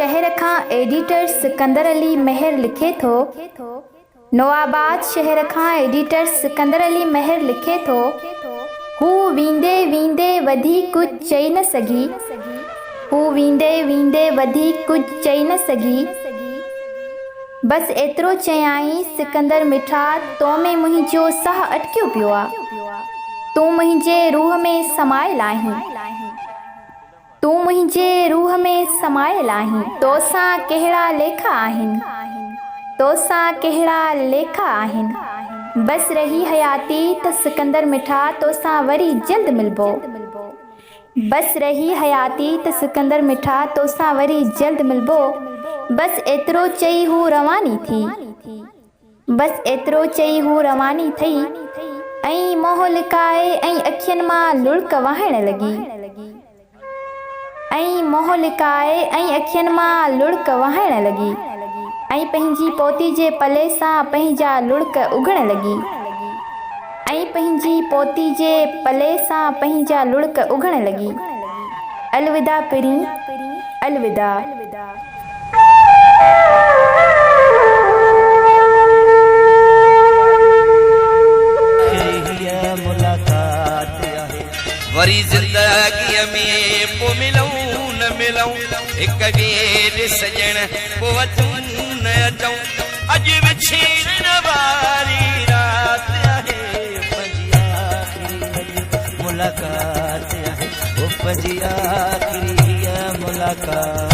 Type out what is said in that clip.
شهر کان ايڊيٽر سڪندر علي مهر لکي ٿو، نوآباد شهر کان ايڊيٽر سڪندر علي مهر لکي ٿو، هو ويندي ويندي وڌيڪ ڪجهه چئي نه سگهي، هو ويندي ويندي وڌيڪ ڪجهه چئي نه سگهي، بس ايترو چيائين، سڪندر مٺا، تو ۾ منهنجو ساهه اٽڪيو پيو آ. تون منهنجي روح ۾ سمايل آهين. تون منهنجي روح ۾ سمايل آهين. توسان ڪهڙا ليکا آهن. توسان ڪهڙا ليکا آهن. بس رهي حياتي ته سڪندر مٺا توسان وري جلد ملبو. بس رهي حياتي ته سڪندر مٺا توسان وري جلد ملبو. بس ايترو چئي هو رواني ٿي. بس ايترو چئي هو رواني ٿئي ۽ منهن لڪائي ۽ اکين مان لڙڪ وهائڻ لڳي. ۽ منهن لڪائي ۽ اکين مان لڙڪ وهائڻ لڳي ۽ پنهنجي پوتي جي پلي سان پنهنجا لڙڪ اگهڻ لڳي. ۽ پنهنجي پوتي جي پلي سان پنهنجا لڙڪ اگهڻ لڳي. الوداع پرين، الوداع. وري زندگيء ۾ پو ملون نه ملون هڪ ٻئي ڏي سڄڻ پو اچون نه اچون اڄ وڇڙڻ واري رات آهي پنهنجي آخري اڄ ملاقات آهي او پنهنجي آخري هيء ملاقات.